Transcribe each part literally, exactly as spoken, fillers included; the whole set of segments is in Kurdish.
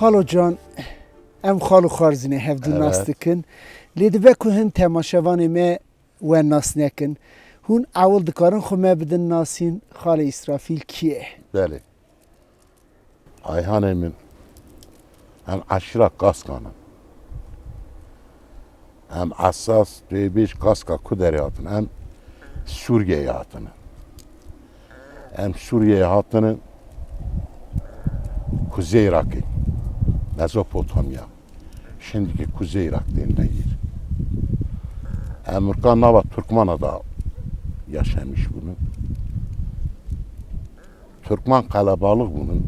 Xalo can, em xal û xwarzînê hevdû nas Evet. dikin. Lê dibe ku hin temaşevanê me we nas nekin. Hûn ewil dikarin xwe me bidin nasîn, Xalê Îsrafîl kî ye? Belê. Ayhanê min, em eşîra Kaskan in. Em esas tu yê bêj Kaska ku derê hatin? Em Sûriyeyê hatine. Em Sûriyeyê hatine, kuzey Iraqê, Mezopotamya. Şimdiki kuzey Irak denilen yer. Em Irka nava Türkmana da yaşamış bûne. Türkman qelebalix bûne.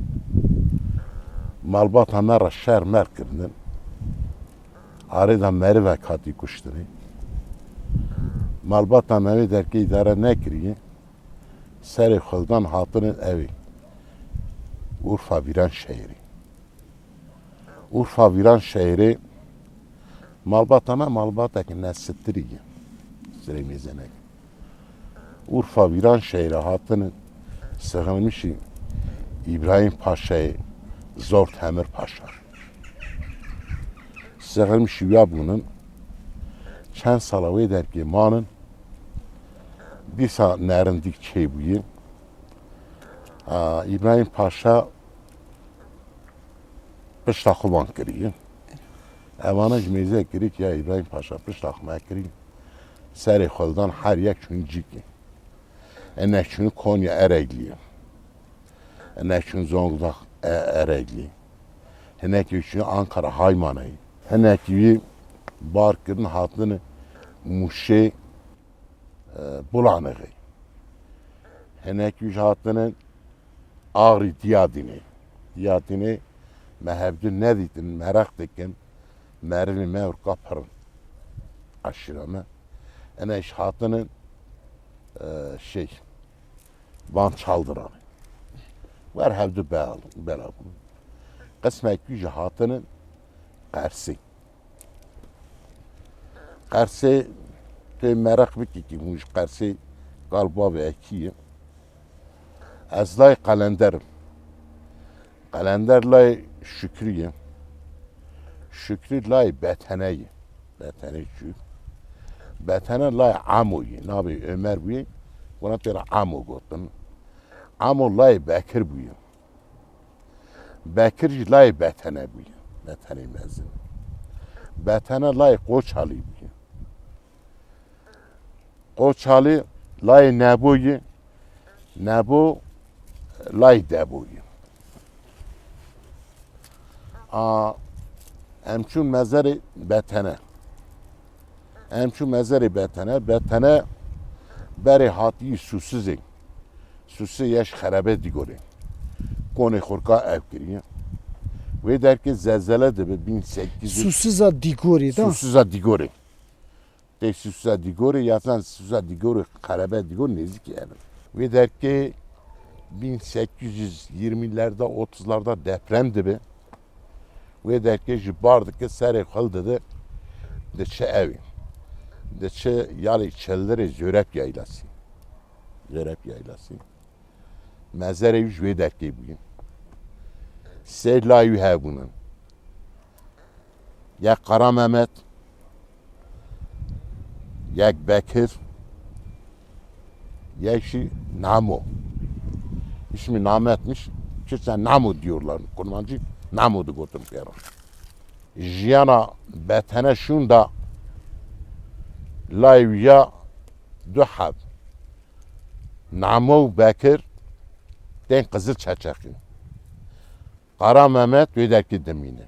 Malbata me re şer mer kirine. Arê de merivek hatî kuştinê. Malbata me wê derkê îdare nekiriye. Serê xwe dan hatine evê. Urfa Vîranşehirê. Urfa Vîranşehirê malbata me malbatek nesitirî ye. Sirê mêzenek. Urfa Vîranşehirê hatine sixilmişî Îbrahîm Paşayê Zor Temir Paşa. Sixilmişî wîya bûnin. Çend sala wê derkê manin. Dîsa nerindîk çêbûye. A, Îbrahîm Paşa pişta xwe van kiriye. Evana ji mêze kirî ki ya Îbrahîm Paşa pişta xwe me kirî. Serê xwe li dan her yek çûn cîkê. Hinek çûn Konya Eregliyê. Hinek çûn Zonguldak E-, Eregliyê. Hinekî çûn Ankara Haymanayê. Hinekî wî bar kirin hatine Mûşê, e, Bulanixê. Hinekî wî jî hatine Axrî Diyadînê. Diyadînê me hevdû nedîtin, meraq dikin. Merivê me urka pir in. Eşîra me. Ene iş hatine, e, şey, Van Çaldiranê. Wer hevdû bel-, bela bûn. Qismek wî jî hatine Qersê. Qersê, tê meraq bikî ki hûn ji Qersê gal bavê ekî ye. Ez lay Qelender im. Qelender lay Şükrî ye. Şükrî lay Betene ye. Betene çû. Betene lay Amo ye. Navê Ömer bûye. Buna tê re Amo gotin. Amo lay Bekir bûye. Bekir jî layê Betene bûye. Betenê mezin. Betene layê Qoçalî bûye. Qoçalî layê Neboyê, Nebo layê Deboyê. A, em çûn mezerê Betene. Em çûn mezerê Betene. Betene berê hatî Sûsizê. Sûsizê ye ji xerebe Dîgorê. Konê xurka ev kiriye. Wê derkê zelzele dibe bin sekiz yüz. Sûsiza Dîgorê da? Sûsiza Dîgorê. Tê Sûsiza Dîgorê, ya sen Sûsiza Dîgorê, xerebe Dîgor nêzîkî ev in. Wê derkê bin sekiz yüz yirmilerde, otuzlarda deprem dibe. Wê derkê ji bar dike, serê xwe dide, diçe ewê. Diçe yalê Çildirê Zörep Yaylasî. Zörep Yaylasî. Mezerê wî ji wê derkê bûye. Sê layê wî hebûne. Yek Qara Mehmet, yek Bekir, yek jî Namo. İsmi Nametmiş. Kürtler Namo diyorlar. Kurmancı Namo digotin pêra. Jiyana Betene şûnda layê wî ya du heb. Namo û Bekir tên Qizil Çeçekî. Qara Mehmet wê derkê dimîne.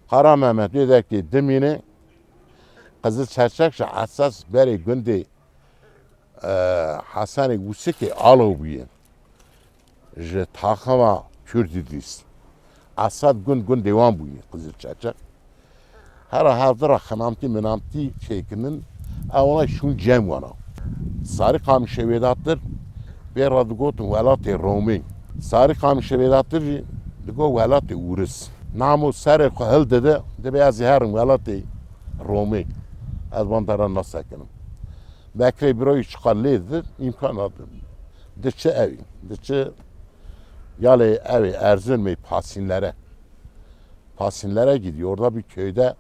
Qara Mehmet wê derkê dimîne. Qizil Çerçek ji esas berê gundê, e, Hesenê Wûsikê alo bûye. Ji taxima Kurdî dîst. Esas gund gundê wan bûye Qizil Çerçek. Hera hevdira xinamtî minamtî çêkinin, ewana şûn cem wana. Sarî Qamişê Wêdatir pê re digotin welatê Romê. Sarî Qamişê Wêdatir jî digot welatê Ûris. Namo serê xwe hildide, dibe ez ê herim welatê Romê. Ez van dera nasekinim. Bekrê bira wî çiqa lê didin, îmkan nadin. Diçe ewî, diçe Yalê ew ê Erzurumê Pasînlere. Pasînlere gidiyor. Orada bir köyde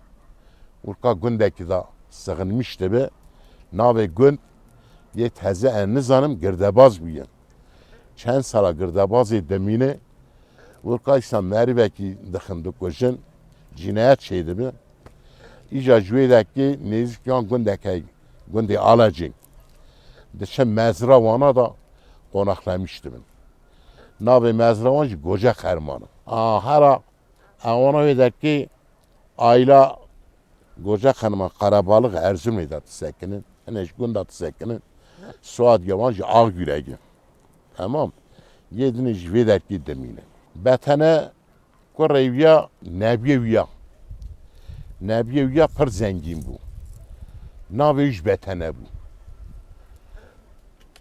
urka gundekî da sığınmış dibi. Navê gund yê teze en nizanim Girdebaz bûye. Çend sala Girdebazê dimîne. Urka îsa merivekî dixin dikujin. Cinayet çêdibi. Îca ji wê dekê nêzîkiyan gundek heye, gundê Alecê. Diçe mezra wana da qonaxlemiş dibin. Navê mezra wan jî Goce Xerman e. A, hera ewana wê dekê aîla Goce Xerman Qerebalix Erzurumê de disekinin. Hinek ji gunda disekinin. Siwatiya wan jî Axgûrekê. Tamam. Yê dinê ji vê derkê dimîne. Betene kurê wî ya, nebiyê wî ya. Nebiyê wî ya pir zengîn bû. Navê wî jî Betene bû.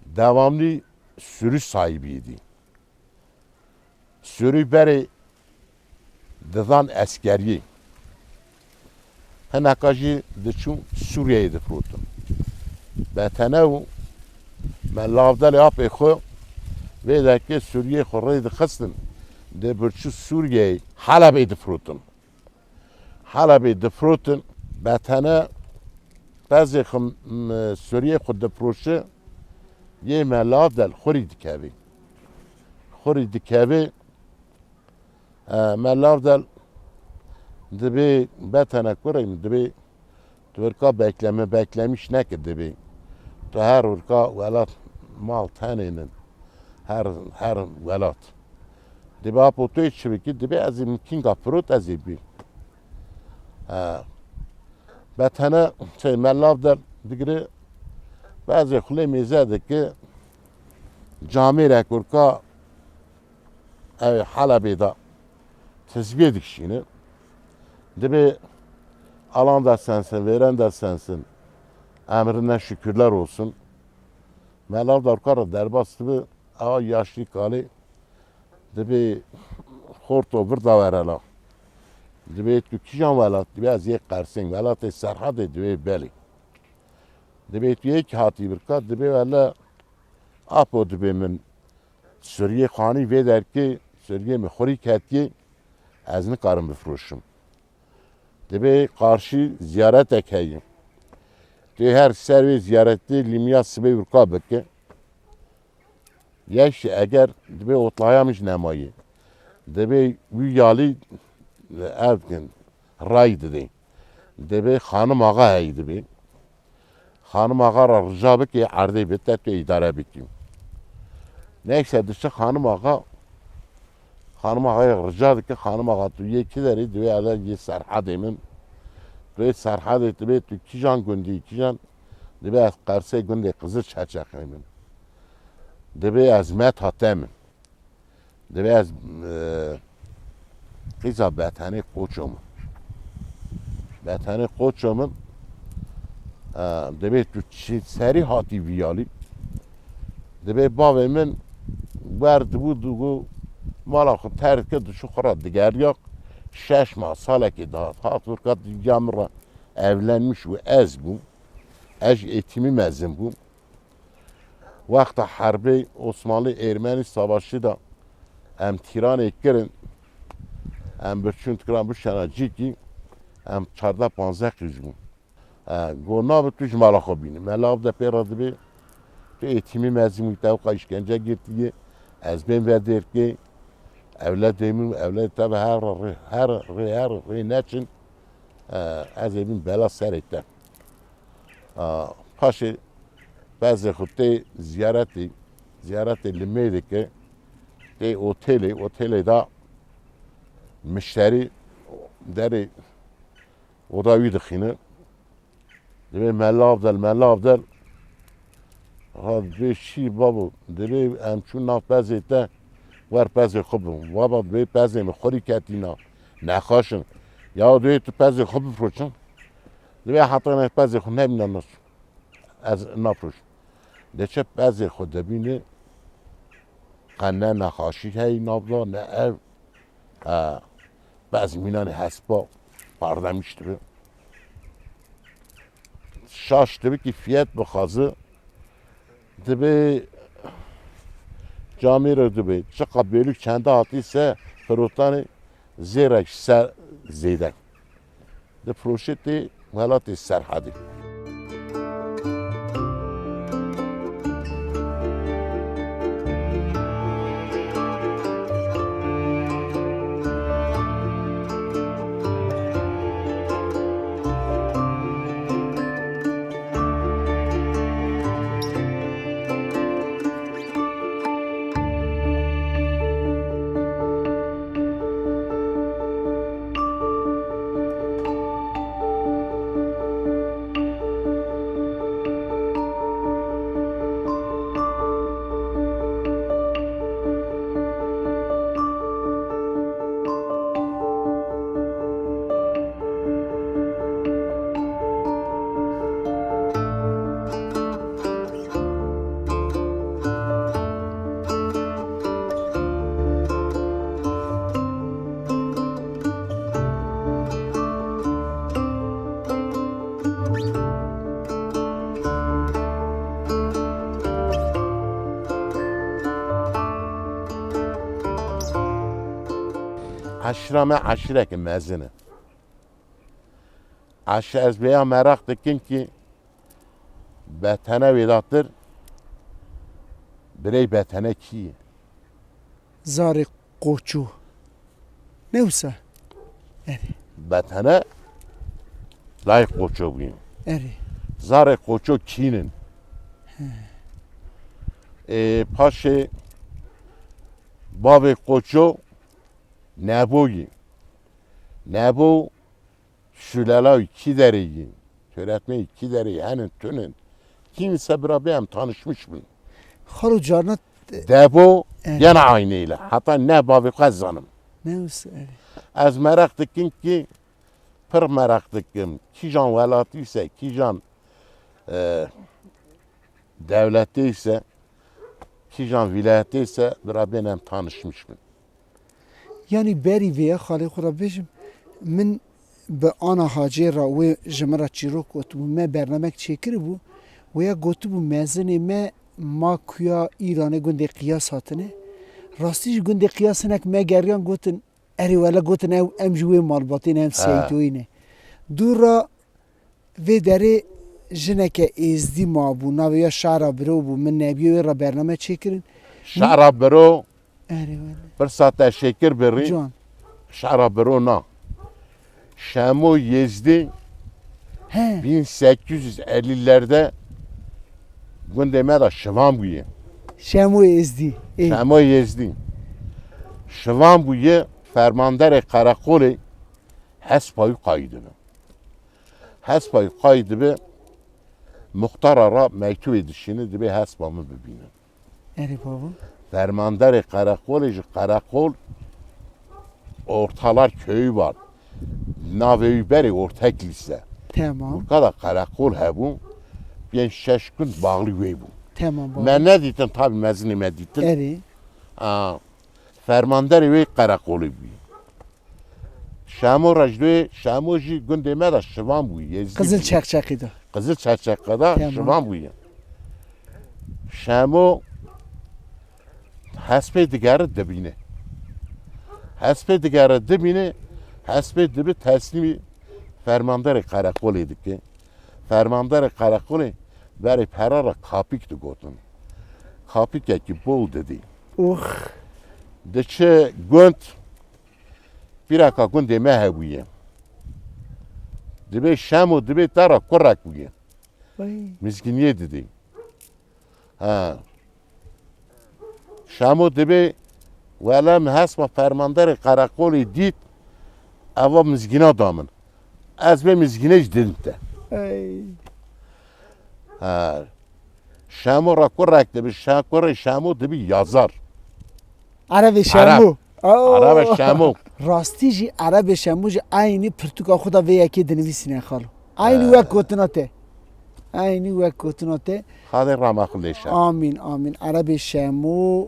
Devamlî sürü sahibiydi. Sürü berê didan eskeriyê. Hineka jî diçûn Sûriyeyê difirotin. Betene û Mela Avdelê apê xwe vê derkê Sûriyeyê xwe rê dixistin. Dê birçû Sûriyeyê Helebê difirotin. Helebê difirotin, Betene pezê xwe, m-, Sûriyeyê xwe difiroşi, yê Mela Avdel xurî dikevê. Xurî dikevê, e, Mela Avdel dibê Betene kurê min, dibê tu wirka bekleme, beklemiş neke dibê. Tu her wirka welat mal tenênin. Her, her welat. Dibê apo tu yê çi bikî? Dibê ez ê min kînga firot ez ê bî. Ha. Betene şey Mela Avdel digire, bezê xulê mêze dike, camêrek urka ew Helebê de tizbiyê dikişîne. Dibê Alan da sensin, vêren da sensin. Emrine şükürler olsun. Mela Avdel urka re derbas dibe, ewa yaşlî kalê. Dibê xorto vir da were la. Dibê tu kîjan welat? Dibê ez yê Qersên, welatê Serhadê. Dibê belê. Dibê tu yê kî hatî birka? Dibê wele apo dibê min Sûriyê xanî vê derkê, Sûriyê min xurî ketiye, ez nikarim bifroşim. Dibê qarşî ziyaretek heye. Tu her ser wê ziyaretê lîmiya sibê wirka bike. Yek jî eger dibê otlaya min jî nemaye. Dibê wî yalî ev dikin, ray didê. Dibê Xanim Axa heyî dibê. Xanim Axa re rica bike, erdê bide, tu îdare bikî. Neyse diçe Xanim Axa, Xanim Axayê rica dike, Xanim Axa tu yê kî derê? Dibê ez yê Serhadê min. Tu yê Serhadê dibê tu kîjan gundî, kîjan? Dibê ez Qersê gundê Qizil Çeçeqê min. Dibê ez Meta te min. Dibê ez, e, qîza Betenê Qoço min. Betenê Qoço min, e, dibê tu çi serî hatî viyalî? Dibê bavê min wer dibû, dibû mala xwe terk kir, diçû xwe re digeriya. Şeş mah, salekê dihat, hat wirka diya min re evlenmiş û ez bûm. Ez jî êtîmî mezin bûm. Wexta herbê Osmanlı-Ermeni savaşı da em Tîranê kirin, em birçûn tikran bişena cîkî, em çardeh panzdeh qîz bûn. E, go nabe tu ji mala xwe bînî. Mela Avdel pê re dibê, tu êtîmî mezin bûyî, te weka îşkence girtiye, ez bên ve derkê, ewledê min, ewledê te ve her rê, her rê, her rê neçin, e, ez ê bîm bela serê te. A, paşê pezê xwe tê ziyaretê, ziyaretê limê dike, tê otelê, otelê da mişterî derê oda wî dixîne. Dibê Mela Avdel, Mela Avdel. Ha, dibê şî babo, dibê em çûn nav pezê te, wer pezê xwe bibin. Baba dibê pezê min xurî ketîna, nexaş in. Ya dibê tu pezê xwe bifroçin. Dibê heta ne pezê xwe nebîna nas. Ez nafiroşim. Diçe pezê xwe dibîne, qe ne nexaşî heyî nav da, ne ev. E, pez mînanê hespa pardemiş dibe. Şaş dibe ki fiyet bixwaze, dibê Camêro dibe, çiqa bêlûk çende hatîse, firotanê zêrek ser zêde. Difiroşê tê welatê Serhedê. Eşîra me eşîreke mezin e. Eşî-, ez vêya meraq dikim ki Betene wêdatir, birey Betene kî ye? Zarê Qoço. Ne wisa? Erê. Betene dayê Qoço bûye. Erê. Zarê Qoço kînin? He. Ê, paşê bavê Qoço Neboyî. Nebo Şûlelawî kî derê yî? Töretmeyî kî derê yî? Henin tunin. Kîmin se bira bê em tanışmiş bin. Xalo carna Debo, evet, yena aynê ile. Heta ne bavê xwe zanim. Ne wis, evet. Ez meraq dikim ki, pir meraq dikim. Kîjan welatî se, kîjan, e, dewletê se, kîjan vîlayetê se, bira bên em tanışmiş bin. Yanî berî vê ya xalê xwe re bêjim, min bi Ana Hacê re wê ji min re çîrok gotibû, me bernamek çêkiribû, wê ya gotibû mezinê me ma kuya Îranê gundê Qiyas hatine. Rastî jî gundê Qiyas hinek me geriyan gotin, erê wele gotin ew em ji wê malbatê ne, em He. Seydoyî ne. Dû re Vê derê jineke êzdî mabû, navê ya Şara Biro bû, min nebiyê wê re bername çêkirin. Şara Biro, Erê wele. Pirsa te şêkir birî. Can. Şara Biro na. Şemo Yêzdî He. bin sekiz yüz ellilerde gundê me de şivan bûye. Şemo Êzdî. Ê. Şemo Yêzdî. Şivan bûye, fermanderê qereqolê hespa wî qayî dibe. Hespa wî qayî dibe, muxtara ra mektubê dişîne, dibê hespa min bibînin. Erê baba. Fermanderê qereqolê ji qereqol Ortalar köyü var. Navê wî berê Orta Kilise. Tamam. Urka da qereqol hebû. Pênc şeş gund bağlı wê bû. Tamam baba. Me nedîtin, tabi mezinê me dîtin. Erê. A, fermanderê wê qereqolê bû. Şamo Rejdûyê, Şamo jî gundê me de şivan bû, Yêzdî Qizil bû. Çeqçeqî de. Qizil Çeqçeqî de Tamam. Şivan bûye. Şamo hespê digere dibîne. Hespê digere dibîne, hespê dibi teslîmî fermanderê qereqolê dike. Fermanderê qereqolê berê pera re kapîk digotin. Kapîkekî bol didî. Ux. Diçe gund, Pîreka gundê me hebûye. Dibê Şemo, dibê te re kurek bûye. Vay. Mizgîniyê didê. Ha. Şemo dibê, wele min hespa fermanderê qereqolê dît, eva mizgîna da min. Ez vê mizgînê jî didim te. Ey. Ha. Şemo re kurek dibi, şa-, kurê Şemo dibi yazar. Erebê Şemo. Ereb. Oo. Erebê Şemo. Rastî jî Erebê Şemo jî eynî pirtûka xwe de vê yekê dinivîsîne xalo. Eynî He. Wek gotina te. Eynî wek gotina te. Xalê rama xwe lê şer. Amîn, amîn. Erebê Şemo,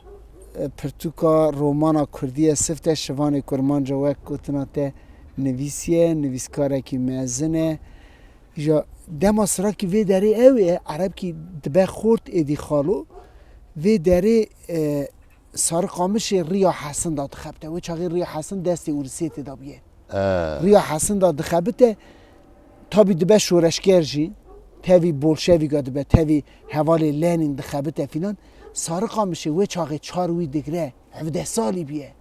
e, pirtûka romana kurdî ye, sifte şivanê kurmanca wek gotina te nivîsiye, nivîskarekî mezin e. Ja dema sirakî vê derê ew ê, erebkî dibe xort êdî xalo. Vê derê, e, Sarikamişê Riya Hesin da dixebite. Wê çaxê Riya Hesin destê Ûrisêtê de bûye. He. Riya Hesin da dixebite, tabî dibe şoreşger jî, tevî bolşevîka dibe, tevî hevalê Lenîn dixebite filan. Sarikamişê wê çaxê çar wî digre, hevdeh salî bûye.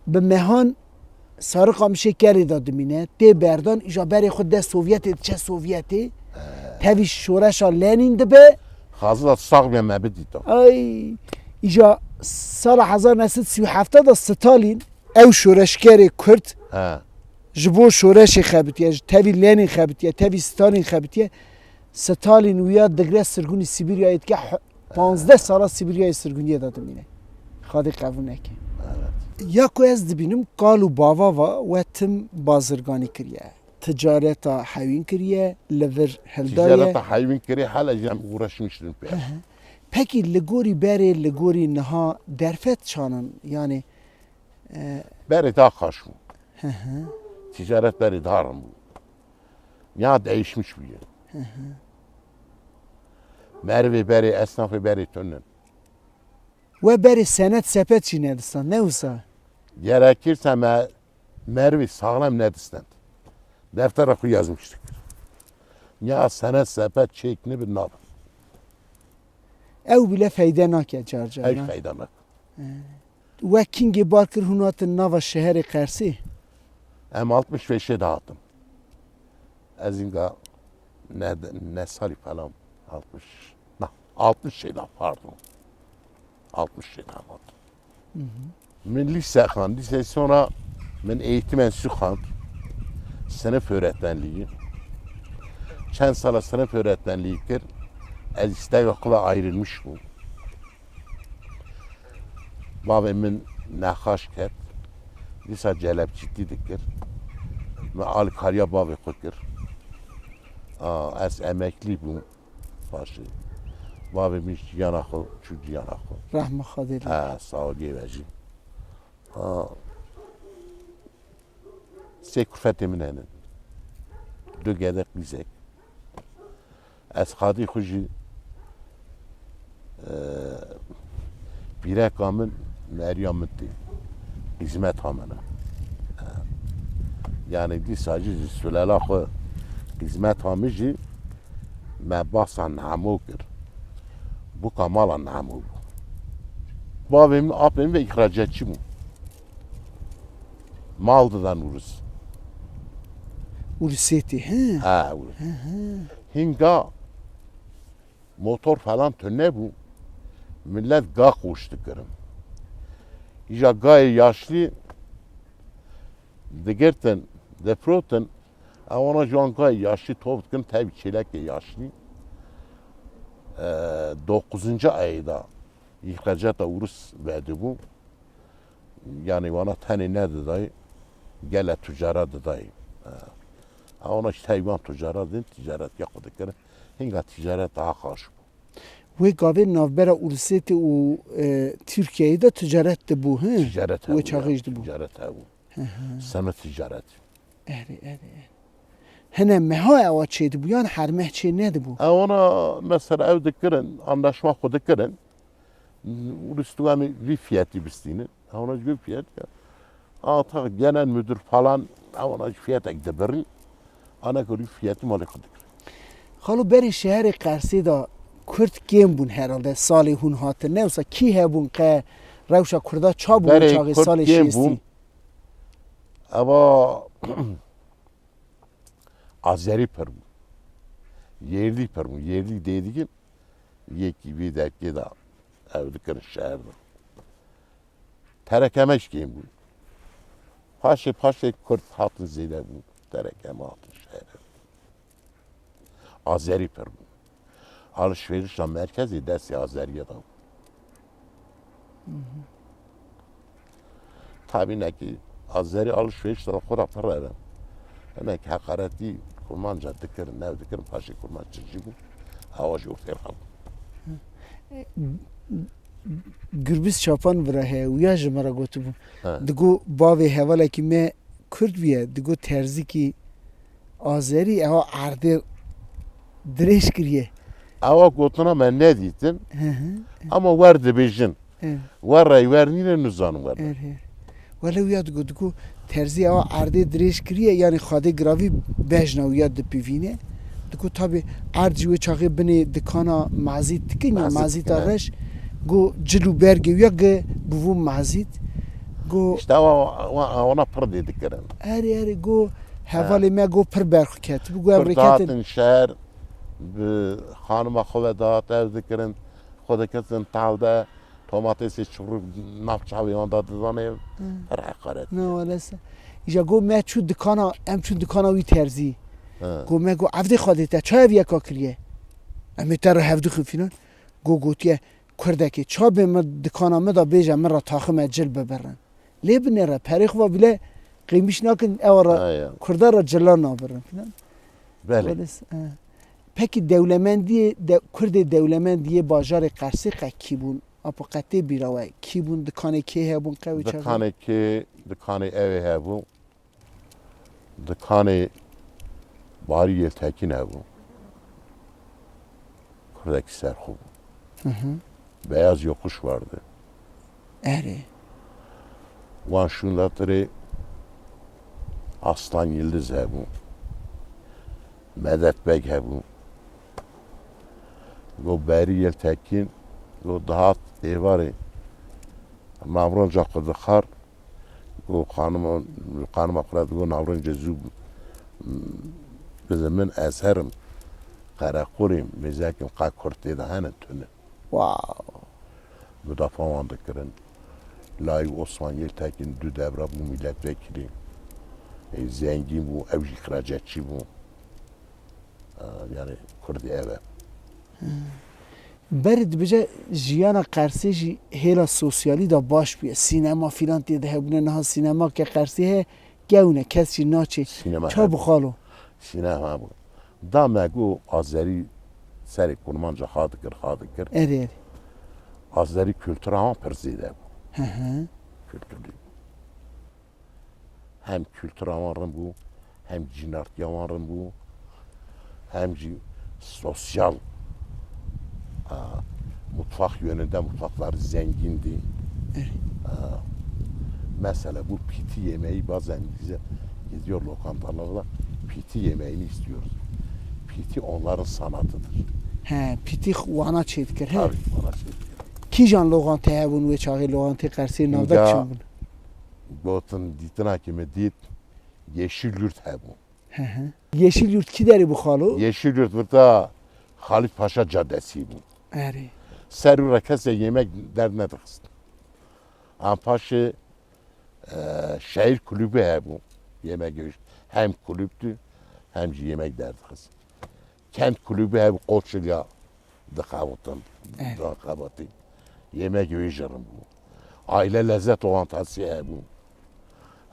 Bi mehan Sarikamişê kerê de dimîne, tê berdan, îja berê xwe dest Sovyetê diçe Sovyetê, tevî şoreşa Lenîn dibe. Xazi da sax bê me bidîta. Ay, îja sala hezar neh sed sî û heft de Stalin, ew şoreşgerê Kurd, He. ji bo şoreşê xebitiye, ji tevî Lenîn xebitiye, tevî Stalin xebitiye. Stalin wiya digre sirgûnî Sîbiryayê dike, he-, panzdeh sala Sîbiryayê sirgûniyê de dimîne. Xwedê qebûl neke. Evet. Ya ku ez dibînim kal û bava va we tim bazirganî kiriye. Ticareta hewîn kiriye, li vir hildaye. Ticareta hewîn kiriye, hele jî em uğraşmıştın pê. Hı hı. Pekî li gorî berê, li gorî niha derfet çanin, yani, e, Berê daha xaş bû. Hı hı. Ticaret berê daha rin bû. Ya değişmiş bûye. Hı hı. Merivê berê, esnafê berê tunin. We berê senet sepet jî nedistan, ne wisa? Gerekirse me merivê sağlam nedistan. Deftera xwe yazmıştık. Ya senet sepet çek ne bir nav. Ew bile feyde nake car car. Ew feyde nake. He. We kingê bar kir hûn hatin nava şeherê Qersê? Em altmış beşê de hatim. Ez inga ne, ne salî falan altmış, na, altmış şeyda, pardon. Altmış şeyda hatim. Hı hı. Min lise xand, lise sonra min eğitim enstitüsü xand. Sınıf öğretmenliği. Çend sala sınıf öğretmenliği kir. Ez istek okula ayrılmış bûm. Bavê min nexaş ket. Dîsa celepçîtî dikir. Min alîkariya bavê xwe kir. A, ez emeklî bûm. Paşê. Bavê min jiyana xwe, çû ciyana xwe. Rehma Xwedê lê. Ha, sağ ol, yê ve jî. Ha. Sê kurfetê min hene. Du gede qîzek. Ez xadî xwe jî, e, pîreka min meriya min tê. Xizmeta min e. E, yani dîsa jî ji sulela xwe xizmeta min jî me basa Namo kir. Buka mala Namo bû. Bavê min, apê min ve îxracatçî bû. Mal didan Urus. Urusêtî, he? Ha, Urus. Hı hı. Hinga motor falan tune bû. Millet ga qoş dikirin. Îja gayê yaşlî digirtin, difirotin. Ewana ji wan gayê yaşlî top dikin, tevî çêlekê yaşlî. E, dokuzuncu ayda îxracata Urus vedibû. Yani wana tenê nedidayê, gele tucara didayê. Ha. Ewana ji tevî wan tucara din, ticaret ya xwe dikirin. Hinga ticaret daha xaş bû. Wê gavê navbera Urusêtê û, e, Tirkiyeyê de ticaret dibû, he? Ticaret hebû. Wê çaxê jî dibû. Ticaret hebû. Hı hı. Sene ticaret. Erê, erê, erê. Hene meha ewa çêdibû, yan her meh çê nedibû? Ewana mesela ew dikirin, anlaşma xwe dikirin. Urus tu em vî fiyatî bistînin. Ewana ji vî fiyat ya. Ata genel müdür falan, ewana ji fiyatek dibirin. Ana ku vî fiyatî malê xwe dikirin. Xalo berê şeherê Qersê de Kurd kêm bûn herhalde salê hûn hatin. Ne wisa kî hebûn qe rewşa Kurda ça bû çaxê salê şêstî? Eva Azerî pir bû. Yêrdî pir bû. Yêrdî dê dikin, yekî vî derkê de ew dikirin şehir de. Terekeme ji kêm bû. Paşê paşê Kurd hatin zêde bû. Terekeme hatin şehir. Azerî pir bû. Alişverişa merkezê destê Azeriye de bû. Hı hı. Tabî nekî Azerî alişverişa xwe de pir ev e. Hinek heqaretî Kurmanca dikirin, ne dikirin, paşê Kurmanc çi jî bû, ewa jî ortê re bû. Hı. Gürbüz Çapan vira heye, wiya ji me re gotibû. He. Digo bavê hevalekî me Kurd bûye, digo terzikî Azerî ewa erdê dirêj kiriye. Ewa gotina me nedîtin, hı hı, ama wer dibêjin. Wer reywer nîne, nizanim wer. Her, her. Wele wiya digo, digo terzî ewa erdê dirêj kiriye, yanî xadê giravî bejna wiya dipivîne. Digo tabî erd jî wê çaxê binê dikana mazît dikin ya, mazît mazîta reş. Go cil û bergê wiya ge bivû mazît. Go işte ewa, ewa, ewana pir dê dikirin. Erê, erê, go hevalê me go pir berxwe ket. Bi go em rêketin. Şehr bi xanima xwe ve dahat ev dikirin. Xwe diketin tal de. Tomatêsê çûrû nav çavê wan da dizanê, her heqaret. Na, walesa. Îja go me çû dikana, em çûn dikana wî terzî. Go me go, "Evdê Xwedê te, çaye viyeka kiriye? Em ê te re hevdixin," filan. Go gotiye, "Kurdekê, çabê min dikana min da bêje min re taxime cil bibirin. Lê binêre, perê xwe bile qîmîş nakin, ewa re, Kurda re cila nabirin," filan. Belê. Welis, e. Pekî dewlemendiyê, de, Kurdê dewlemendiyê bajarê Qersê qe kî bûn? Apo qe tê bîra we, kî bûn, dikanê kê hebûn, qewê çaxê? Dikanê kê, dikanê ewê hebû. Dikanê Barî Yeltekîn hebû. Kurdekî serxwe bû. Hı hı. Beyaz Yokuş vardı. Erê. Wan şûnda tirê Aslan Yildiz hebû. Medet Beg hebû. Go Berî Yeltekîn, go dihat êvarê Navronca xwe dixar, go xanima, xanima xwe re digo Navronca zû bize min, ez herim, qereqolê mêzekim, qe kurd tê de hene tune. Wow. Mudafa wan dikirin. Layî Osman Yeltekîn du devra bû milletvekilî. Ê, zengîn bû, ew jî xiracetçî bû. Aa, yani Kurdî ev e. Berê dibêje jiyana Qersê jî hêla sosyalî de baş bûye. Sînema filan tê de hebûne, niha sînema ke Qersê heye, gewne, kes jî naçê. Sînema hebû. Ça bû xalo? Sînema hebû. Da me got Azerî serê kurmanca xwe dikir, xwe dikir. Erê, erê. Azerî kultura wan pir zêde bû. Hı hı. Kulturî. Hem kultura wan rind bû, hem cînartiya wan rind bû, hem jî sosyal, a, mutfak yönünde mutfakları zengindi. Evet. A, mesela bu piti yemeği bazen bize gidiyor lokantalarda piti yemeğini istiyoruz. Piti onların sanatıdır. He, pîtî wana çêdikir, he? Tabii, wana çêdikir. Kîjan loxantê hebûn wê çaxê, loxantê Qersê navda kîjan bûn? Gotin, dîtina ki me dît, Yeşilyurt hebû. Hı hı. Yeşilyurt kî derê bû xalo? Yeşilyurt burada Halit Paşa Caddesi bû. Erê. Ser û re kesê yemek derdnedixist. An paşê, e, şehir kulübü hebû. Yemek yiyiş. Hem kulüptü, hem jî yemek derdixist. Kent kulübü hebû, qoçilya dixebitin, Evet. dixebitin. Yemek yiyiş jî rind bû. Aile lezzet lokantası hebû.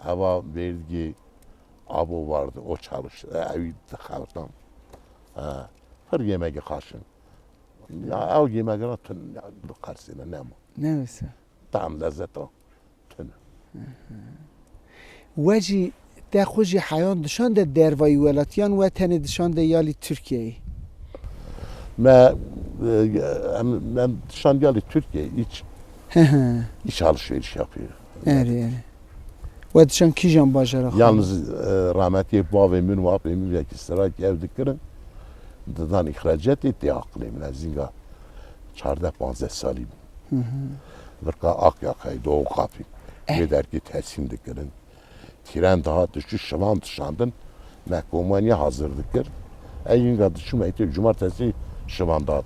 Eva vergi abo vardı, o çalıştı. E, evi dixebitin. E, pir yemekî xaş in. Ya, ew yemekî tun, ya, bi Qersê de nema. Ne wisa? Tam lezzet o. Tune. We jî te xwe jî heyan dişan de dervayî welatiyan, we tenê dişan de yalî Tirkiyeyê? Me, e, em, em dişan yalî Tirkiyeyê, iç, Hı hı. iç alışveriş yapıyor. Erê, erê. We dişan kîjan bajara xwe? Yalnız, e, rahmetiyê bavê min û apê min vekî sirak ev dikirin, didan îxracatê tê aqilê min. Ez zînga çardeh panzdeh salî bûm. Hı hı. Virka Akyakayê, Doğu Kapı. Eh. Vê derkê tesîm dikirin. Tîren dihat diçû şivan dişandin. Me komaniya hazir dikir. Ey yinga diçû me îtê cumartesî şivan dihat.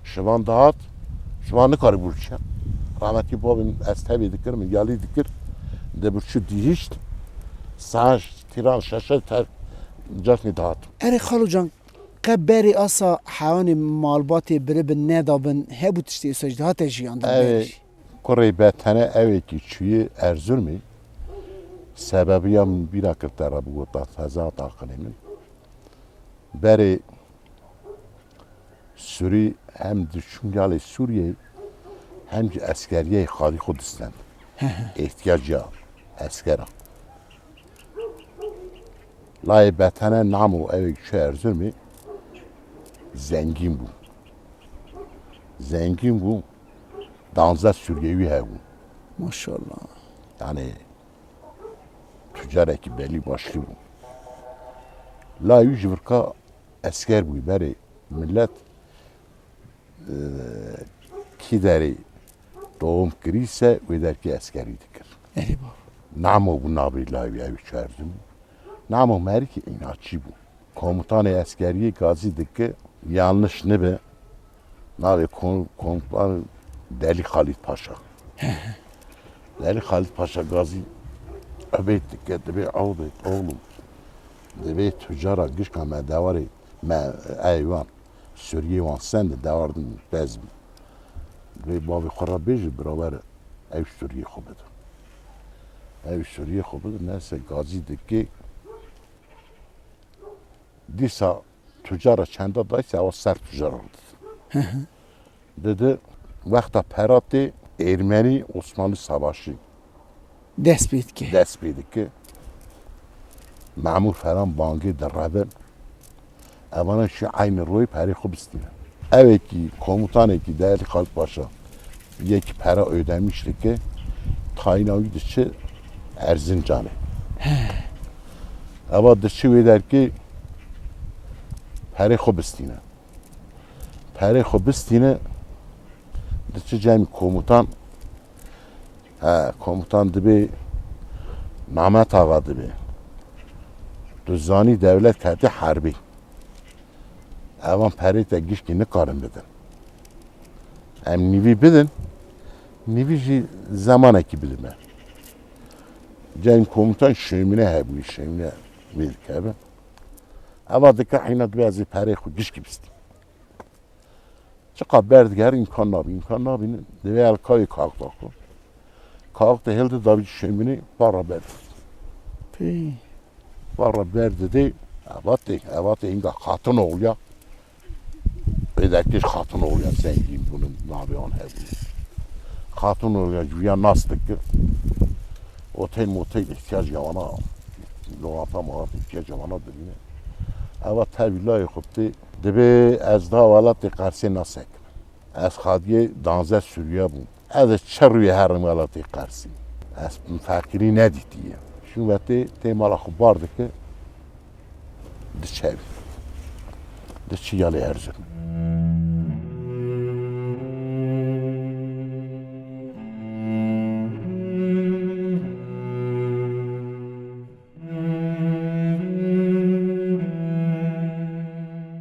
Şivan dihat, şivan nikarî birçiya. Rahmetî babî ez tevî dikir, min yalî dikir. De birçû dihişt. Saet tîran şeşe ter caşnî dihat. Erê xalo can, qe berê asa hewanê malbatê biribin nedabin, hebû tiştê wisa jî dihate jiyandin? Ew berê jî? Kurê Betene ewêkî çûyê Erzurumê, sebebiya min bîra kir te re bigota feza taqilê min. Berê Sûrî hem diçûn yalê Sûriyeyê hem jî eskeriyeyê xalî xwe distend. Hı hı. Îhtiyac ya eskera. Layê Betene Namo ewêk çû Erzurumê zengîn bû. Zengîn bû. Danzdeh Sûriyewî hebû. Maşallah. Yani tucarekî belî başlî bû. La wî ji virka esker bû berê millet, e, kî derê doğum kirîse wê derkê eskerî dikir. Erê bab. Namo bû navê la wî ew çerdim. Namo merikî înaçî bû. Komutanê eskeriyê gazî dike, yanlış nibe. Navê kom- komutan Delî Xalîd Paşa. Delî Xalîd Paşa gazî ebêt dike, dibê ebêt oğlum. Dibê tucara gişka me dewarê me eywan. Sûriyê wan sende dewar din bez bî. Dibê bavê xwe re bêje birawer ew Sûriyê xwe bide. Ew Sûriyê xwe bide, neyse gazî dike. Dîsa tucara çenda dayse ewa ser tucara didi. Didi wexta pera tê Ermenî Osmanlı savaşı Dest pê dike. dest pê dike. Memûr falan bangê direbin. Evana şi eynî royê perê xwe bistîne. Evekî komutanekî Delî Xalid Paşa yekî pera ödemiş dike. Tayîna wî diçe Erzincanê. Eva diçe wê derkê perê xwe bistîne. Perê xwe bistîne, diçe cem komutan. He, komutan dibê Mehmet Axa dibê. Tu zanî dewlet kete herbî. Evan perê te gişkî nikarin bidin. Em nîvî bidin, nîvî jî zemanekî bidin me. Cem komutan şömine hebû, şömine wê dikeve. Eva dike hîna dibê ez ê perê xwe gişkî bistî. Çiqa berdigerin îmkan nabî, îmkan nabînin. Dibê el kayê kaxta xwe. Kaxta hildi davî şömine, para berdi. Pê. Para berdi de, evatê, evatê hinga xatin oğluya. Pêdektiş xatin oğluya zengîn bûnin, navê wan hebû. Xatin oğluya ji ya nas dikir. Otel motel ihtiyac ya wana, loğanta moğanta ihtiyac ya wana dibîne. Eva tevî layê xwe tê, dibê ez da welatê Qersê nasekim. Ez xadiyê danzdeh Sûriye bûm. Ez ê çi rûyê herim welatê Qersî? Ez feqîrî nedîtiye. Şûn ve tê, tê mala xwe bar dike, diçe. Diçe yalê Erzurum.